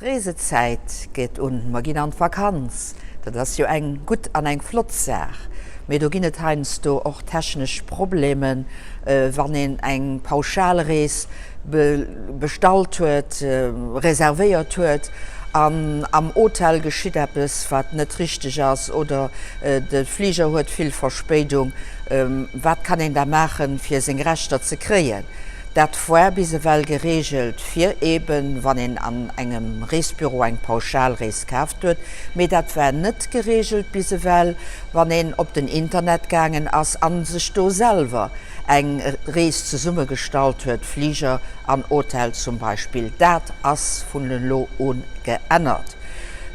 D'Reesezäit geet un, mer ginn an d'Vakanz. Dat ass jo eng gutt an eng flott Saach, mee do ginn et heiansdo och technesch Problemen, wann een eng Pauschalrees bestallt huet, reservéiert huet an am Hotel geschitt eppes, wat net richteg ass oder de Fliger huet vill Verspéidung. Wat kann een da maachen, fir seng Rechter ze kréien? Dat war bis ewell gereegelt fir eben, wann een an engem Reesbüro eng Pauschalrees kaaft huet, mee dat war net gereegelt bis ewell, wann een op den Internet gaangen ass a sech do selwer eng Rees zesummegestallt huet, Fliger an Hotel zum Beispill. Dat ass vun elo u geännert.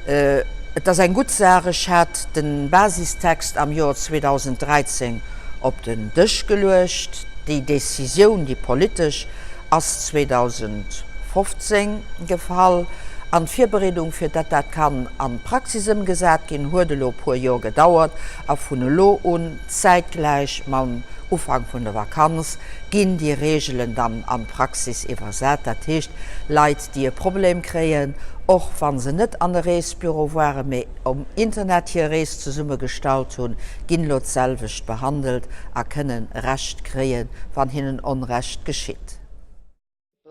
Et ass eng gutt Saach. Ech hat de Basistext am Joer 2013 op den Dësch geluecht. Déi Décisioun, déi politesch, ass 2015 gefall. An d'Virbereedung, fir datt dat kann an d'Praxis ëmgesat ginn, huet elo e puer Jor gedauert. A vun elo un, zäitgläich mam Ufank vun der Vakanz, ginn déi Reegelen dann an d'Praxis iwwersat. Dat heescht, Leit, déi e Problem kréien, och wa se net an e Reesbüro waren, mee um Internet hir Rees zesummegestallt hunn, ginn elo d'selwecht behandelt a kënnen Recht kréien, wann hinnen Onrecht geschitt.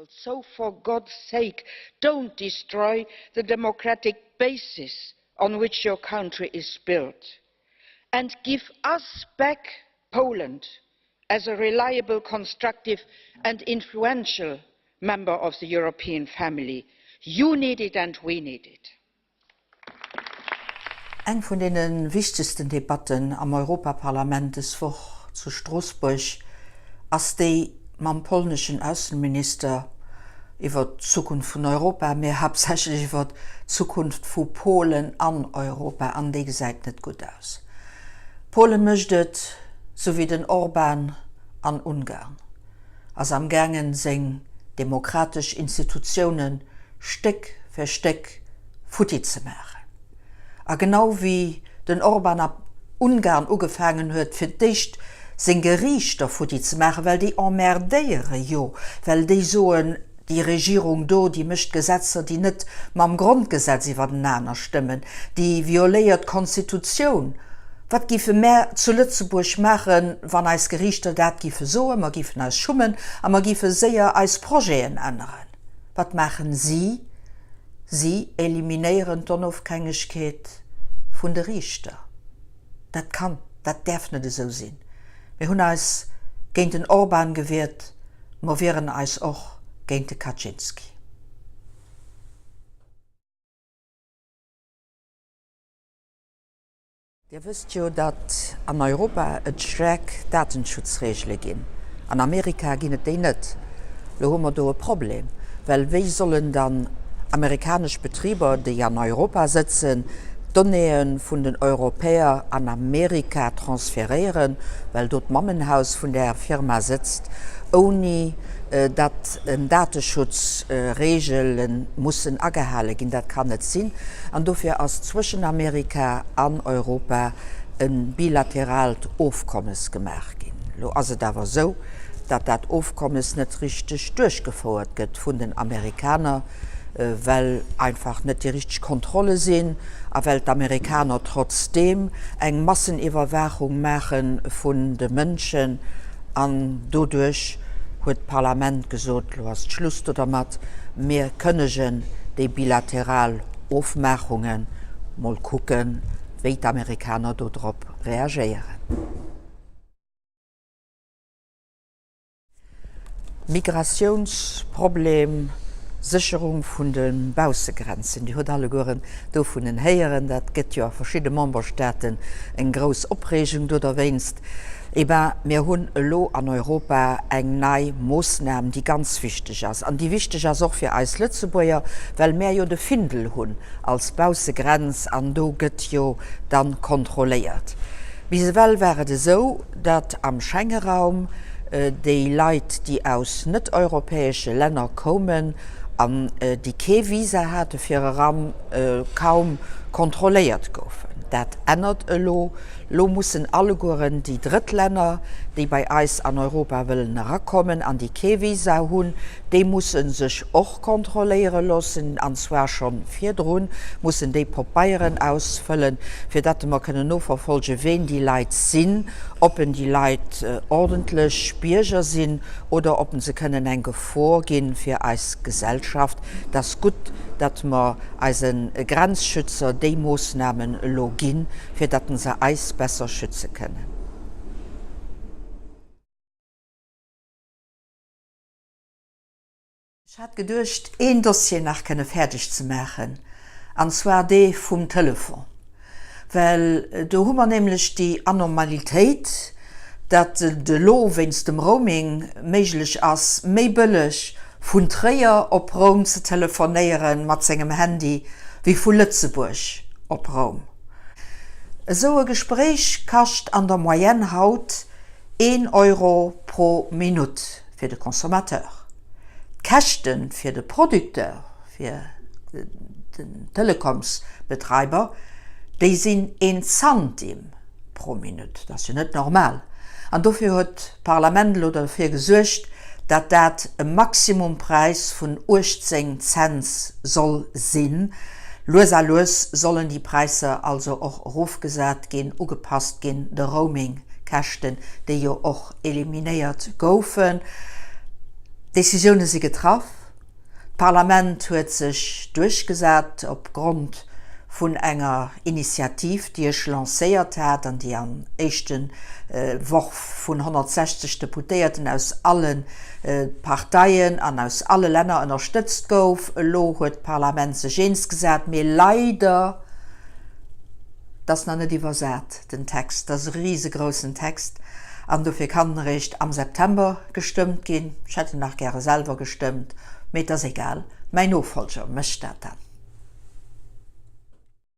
So for God's sake don't destroy the democratic basis on which your country is built and give us back Poland as a reliable, constructive and influential member of the European family. You need it and we need it. Eng vun deene wichtegsten Debatten am Europaparlament des Woch zu Stroossbuerg ass déi mam polneschen Ausseminister iwwer d'Zukunft vun Europa, mee haaptsächlech iwwer d'Zukunft vu Polen an Europa, an déi gesäit net gutt aus. Pole mécht et sou wéi den Orban an Ungarn. ass am gaangen seng demokratesch Institutiounen Stéck fir Stéck futti ze maachen. A genau wéi den Orban a Ungarn ugefaangen huet fir d'éischt seng Geriichter futti ze maachen, well déi emmerdéiere jo, well déi soen, Déi Regierung do, déi mécht Gesetzer, déi net mam Grondgesetz iwwertenaner stëmmen, déi violéiert d'Konstitutioun. Wat géife mär zu Lëtzebuerg maachen, wann eis Geriichter dat géife soen? Mer géifen eis schummen a mer géife séier eis Projeten änneren. Wat maachen si? Si eliminéieren d'Onofhängegkeet vun de Riichter. Dat kann, dat däerf net esou sinn. Mir hunn eis géint den Orban gewiert. Mer wieren eis och géint de Kaczynski. Dir wësst jo, datt an Europa et staark Datenschutzregele ginn. An Amerika ginn et déi net. Lo hu mer do e Problem, well wéi sollen dann amerikanesch Betriber, déi an Europa sëtzen, d'Donnéeë vun den Europäer an Amerika transferéieren, well do d'Mammenhaus vun där Firma sëtzt, ouni datt Dateschutzreegele mussen agehale ginn. Dat kann net sinn. An dofir ass zwëschen Amerika an Europa e bilateraalt Ofkommes gemaach ginn. Elo ass et awer esou, datt dat Ofkommes net richteg duerchgefouert gëtt vun den Amerikaner, well einfach net déi richteg Kontrolle sinn a well d'Amerikaner trotzdeem eng Masseniwwerwaachung maache vun de Mënschen. An doduerch huet d'Parlament gesot, Elo ass Schluss do dermat, mir kënnegen déi bilateral Ofmaachungen. Mol kucken, wéi d'Amerikaner do drop reagéieren. Migratiounsproblem, Sécherung vun de Baussegrenzen, Dir hutt allegueren dovunnen héieren, dat gëtt jo a verschidde Memberstaaten eng grouss Opreegung do derwéinst. Eh ben, mir hunn elo an Europa eng nei Moossnam, déi ganz wichteg ass an déi wichteg ass och fir eis Lëtzebuerger, well mär jo de Findel hunn als Baussegrenz an do gëtt jo dann kontrolléiert. Bis ewell war et esou, datt am Schengeraum déi Leit, déi aus net-europäesche Länner koumen an déi kee Visa hate fir eran, kaum kontrolléiert goufen. Dat ännert elo. Lo mussen allegueren déi Drëttlänner, déi bei eis an Europa wëllen erakommen an déi kee Visa hunn, déi musse sech och kontrolléiere loossen, an zwar scho virdrun mussen déi Popeieren ausfëllen, fir datt mer kënnen noverfolgen, ween déi Leit sinn, ob en déi Leit ordentlech Bierger sinn oder ob se kënnen eng Gefor gi fir eis Gesellschaft. Et ass gutt, datt mer eise Grenzschützer déi Moossnamen elo ginn, fir datt se eis besser schütze kënnen. Ech hat geduecht, een Dossier nach kënne fäerdeg ze maachen, an zwar dee vum Telefon, well do hu mer nämlech déi Anormalitéit, datt et elo wéinst dem Roaming méiglech ass, méi bëlleg vun Tréier op Roum ze telefonéiere mat sengem Handy wéi vu Lëtzebuerg op Roum. Esou e Gespréich kascht an der Moyenne haut een Euro pro Minutt fir de Consommateur. D'Käschte fir de Producteur, fir den Telekomsbetreiber, déi sinn een Zantim pro Minutt. Dat ass jo net normal. An dofir huet d'Parlament elo derfir gesuergt, datt dat e Maximumpräis vun 18 Cents soll sinn. Lues a lues sollen déi Präisser also och erofgesat ginn, ugepasst ginn, de Roaming-Käschten, déi jo och eliminéiert goufen. D'Decisioune si getraff, d'Parlament huet sech duerchgesat op Grond vun enger Initiativ, déi ech lancéiert hat an déi am éischte Worf vun 160 Deputéierten aus alle Parteien an aus alle Länner ënnerstëtzt gouf. Elo huet d'Parlament sech eens gesat, mee leider, 't ass nach net iwwersat, den Text. Dat ass e risegroussen Text an dofir kann en eréischt am September gestëmmt ginn. Ech hätt en nach gäre selwer gestëmmt, mee et ass egal, mäin Nofolger mécht dat dann.